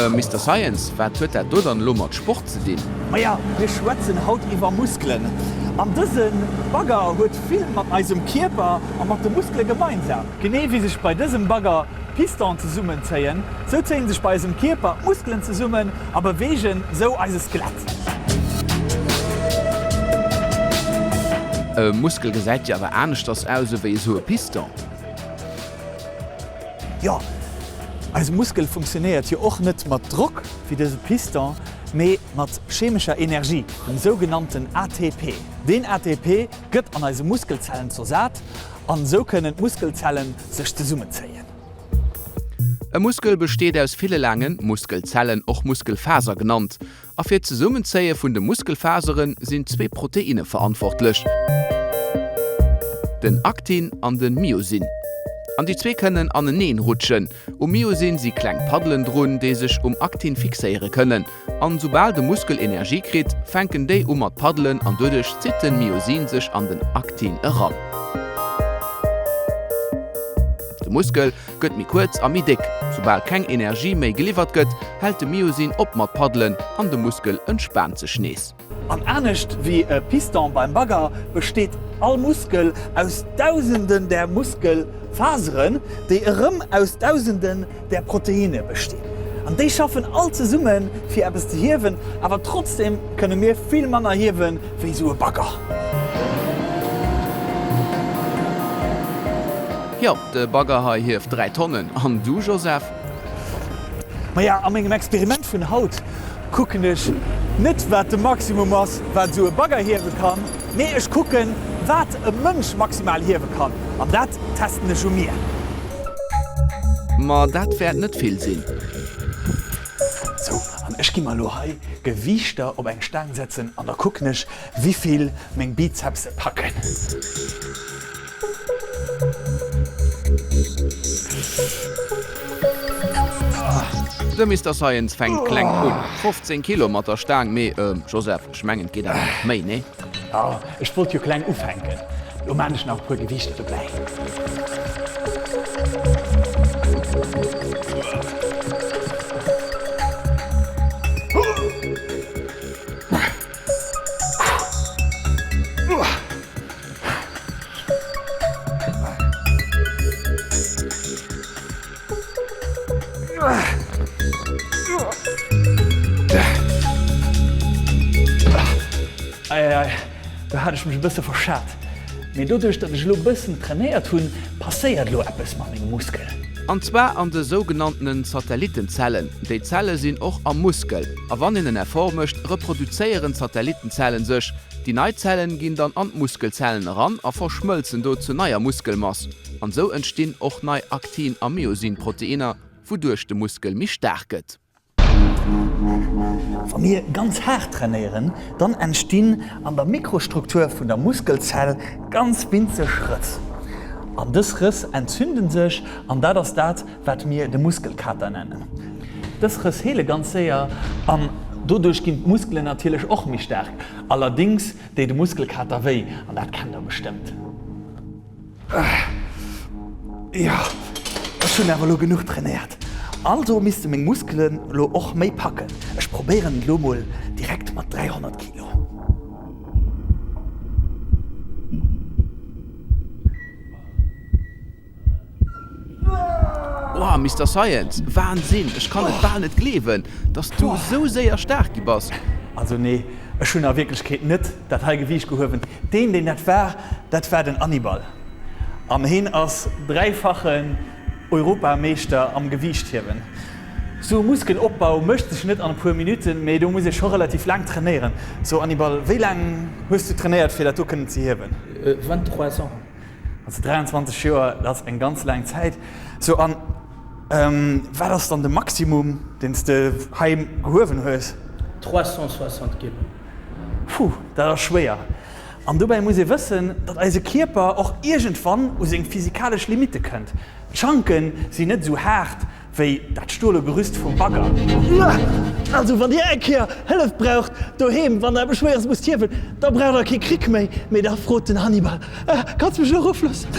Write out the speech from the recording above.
Mister Science, wat huet dat do dann elo mat Sport ze dinn? Maja, mir schwätzen haut iwwer Muskelen. An dëse Bagger huet vill mat eisem Kierper a mat de Muskele gemeinsam. Genee wéi sech bei dësem Bagger d'Pistonen zesummenzéien, sou zéien sech bei eisem Kierper d'Muskelen zesummen a beweegen sou eise Skelett. E Muskel gesäit jo awer aneschters aus ewéi esou e Piston. Jo, eise Muskel funktionéiert jo och net mat Drock wéi dëse Piston, mee mat chemescher Energie, dem sougenannten ATP. Deen ATP gëtt an eise Muskelzellen zersat an esou kënnen d'Muskelzellen sech zesummenzéien. E Muskel besteet aus ville laange Muskelzellen, och Muskelfaser genannt. A fir d'Zesummenzéie vun de Muskelfasere sinn zwee Proteinne verantwortlech, den Aktin an de Myosin. An déi zwee kënnen aneneen rutschen. Um Myosin si kleng Paddelen drun, déi sech um Aktin fixéiere kënnen. An soubal de Muskel Energie kritt, fänken déi u mat paddelen an doduerch zitt den Myosin sech an den Aktin eran. De Muskel gëtt méi kuerz a méi déck. Soubal keng Energie méi geliwwert gëtt, hält de Myosin op mat paddelen an de Muskel entspaant sech nees. An anescht wéi e Piston beim Bagger besteet all Muskel aus dausenden där Muskelfaseren, déi erëm aus dausenden där Proteinne bestinn. An déi schaffen all zesummen, fir eppes ze hiewen, awer trotzdeem kënne mir vill manner hiewen, wéi sou e Bagger. Jo, de Bagger hei hieft 3 Tonnen. An du, Joseph? Maja, a mengem Experiment vun haut kucken ech net wat de Maximum ass wat esou e Bagger hiewe kann, mee ech kucken wat e Mënsch maximal hiewe kann an dat testen ech u mir. Ma dat wäert net vill sinn. Sou, an ech gi mer elo hei Gewiichter op eng Staang setzen an da kucken ech wivill meng Bizepse packen. De Mister Science fänkt kleng un, 15 Kilo mat der Staang, mee Joseph, ech mengen et geet awer nach méi, nee? Jo, ech wollt jo kleng ufänken, lo maan ech nach e puer Gewiichter dobäi. Eieiei, do hat ech mech e bësse verschat. Mee doduerch, datt ech elo e bëssen trainéiert hunn, passéiert elo eppes mat mengem Muskel. An zwar an de sougenanntenen Satellitenzellen. Déi Zelle sinn och am Muskel. A wann een en Effort mécht, reproduzéieren d'Satellitenzellen sech. Déi nei Zellen ginn dann an d'Muskelzellen eran a verschmëlzen do zu neier Muskelmass. An esou entstinn och nei Aktin a Myosin-Proteinner, wouduerch de Muskel méi staark gëtt. Wa mir ganz haart trainéieren, dann entstinn an der Mikrostruktur vun der Muskelzell ganz winzeg Rëss. An dës Rëss entzünden sech an dat ass dat, wat mir de Muskelkater nennen. Dës Rëss heele ganz séier an doduerch ginn d'Muskelen natierlech och méi staark. Allerdéngs déit de Muskelkater wéi an dat kennt der bestëmmt. Jo, ech hunn awer elo genuch trainéiert, also misste meng Muskelen elo och méi packen. Ech probéieren et elo mol direkt mat 300 Kilo. Wow, Mister Science, Wahnsinn! Ech kann et bal net gleewen, dass du esou séier staark gi bass. Also nee, ech hunn a Wierklechkeet net dat hei Gewiicht gehuewen. Deen, deen dat war, dat war den Annibal. An heen ass dräifachen Europameeschter am Gewiichthiewen. Sou e Muskelopbau mécht sech net an e puer Minutten, mee do muss ee scho relativ laang trainéieren. So Annibal, wéi laang hues du trainéiert, fir dat do kënnen ze hiewen? 23 ans. Also 23 Joer, dat ass eng ganz laang Zäit. Sou, an wat ass dann de Maximum, deen s de hei gehuewen hues? 360 Kilo. Puh, dat ass schwéier. An dobäi muss ee wëssen, datt eise Kierper och iergendwann u seng physikalesch Limitte kënnt. D'Schanke sinn net esou haart Wéi dat stole Gerüst vum Bagger. Also wann dir eng Kéier Hëllef braucht doheem, wann der eppes Schwéieres musst hiewen, da braucht der kee Cric méi, mee da frot den Hannibal. Kanns mech elo erofloossen?